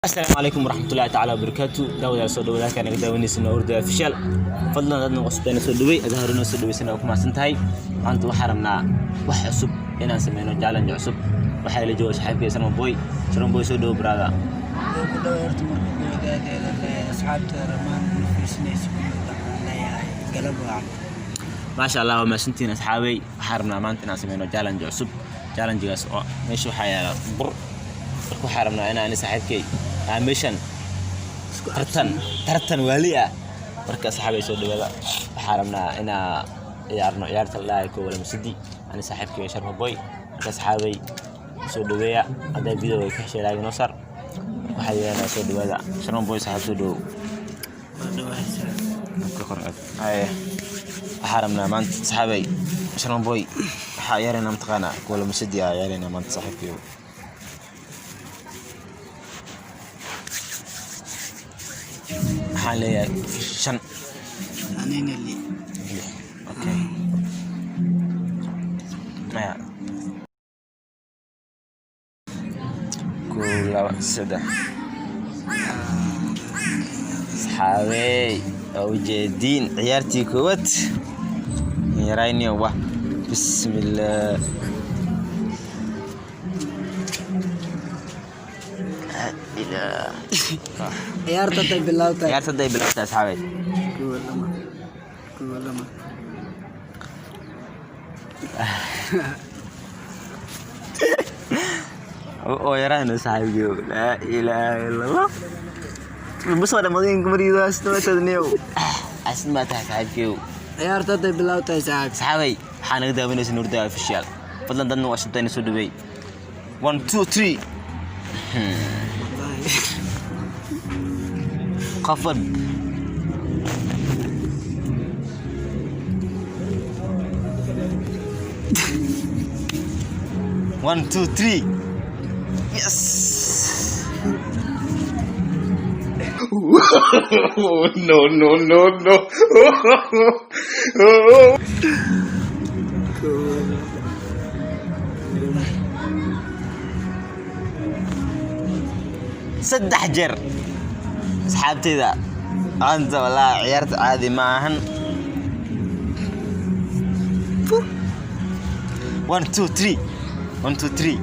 Asalaamu calaykum waraxmatullaahi tacaala wabarakaatu. Daawadayaal, soo dhawaada halkaa naga daawanaysa Orda Official. Fadlan dadna cusubtayna soo dhawey, adaa hore noo soo dhaweysana waa ku mahadsan tahay. Maanta waxaan rabnaa wax cusub inaan sameyno, challenge cusub. Waxaa ila jooga saaxiibkay Salman Boy. Salman Boy, soo dhawo, brother. Waa ku dhawaad. Horta marka koowaad asxaabta dhammaan na fiirsanaysa kulligood waxaan leeyahay galab wacan. Maasha Allah, waa mahadsantihiin, asxaabey. Waxaan rabnaa maanta inaan sameyno challenge cusub. Challengegaas oo meesha waxaa yaala bur. Marka waxaan rabnaa inaan saaxiibkay aan meeshan tartan, tartan waali ah. Marka asxaabay, soo dhawaada. Waxaan rabnaa inaa ciyaarno ciyaarta la dhahayo kow lama sidi, ani saaxiibkay Sharma Boy. Marka asxaabay, soo dhaweeya. Haddaa video ay ka heshay, like noo saar. Marka waxaa yeelanaa, soo dhawaada. Sharma Boy, saaxiib, soo dhawow. Waa dhawahay, saaxiib. Ka kor aad. Haye, waxaa rabnaa maanta, asxaabay, Sharma Boy, waxaa ciyaaraynaa mataqaanaa kow lama sidi aa ciyaaraynaa maanta, saaxiibkay. Waxaan leeyahay shan. Anina li. Lix, okay. Maya, kow, laba, saddex. Asxaabey, waa ujeediin ciyaartii koowaad yarayniyo. Wah, bismillah. Ciyaarta tay bilowtay. Ciyaarta hadday bilowtay, asxaabey. Kow, lama, kow, lama. Oo yarayno, saaxiibkiyo. Laa ilaaha illa Allah, bas waa dhamadeen kumariidaasniyow. Asin baa tahay, saaxiibkiyo. Ciyaarta tay bilowtay, saaxiib. Asxaabay, waxaa naga daawanaysa Nurda Official. Fadlan dadna waa cusubtayna soo dhaweey. One, two, three. Wallahi. Qof walba. One, two, three. Yes. No, no, no, no. Kow, lama. Saddex jeer, asxaabteyda. Maanta walaa ciyaarta caadi ma ahan. One, two, three. One, two, three.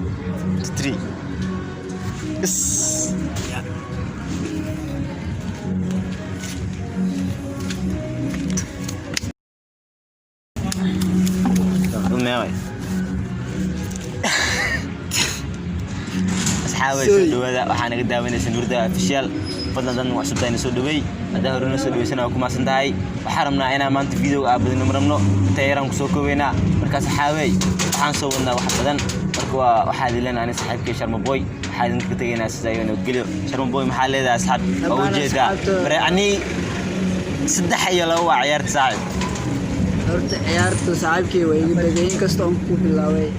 Two, three. Yes. Ya. Meeqay? Asxaabay, soo dhawaada. Waxaa naga daawanaysa Nurda Official. Fadlan dan wax cusubtayna soo dhaweey, haddaa hore noo soo dhaweysana waa ku mahadsan tahay. Waxaan rabnaa inaan maanta videoga aa badino, ma rabno inta yaraan kusoo koobeynaa. Marka asxaabay, waxaan soo wadnaa wax badan. Marka waa waxaa idin leenahay ani saaxiibkay Sharma Boy, waxaa idinkaga tegaynaa sida ayuu nabadgelyo. Sharma Boy, maxaa leedahay asxaab? Waa Dhammaan ujeedaa. asxaabta. Bare ani 3-2 waa ciyaarta, saaxiib. Horta ciyaarta saaxiibkay waa iga badiyay, inkastoo aan ku bilaabay.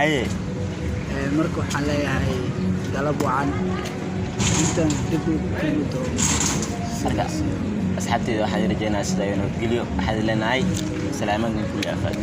Aye. Marka waxaan leeyahay galab wacan, intaan dib u kulmi doono. Marka asxaabteyda, waxaan rajeynaa sida ayuu nabadgelyo. Waxaa idin leenahay salaamad min kulli afaat.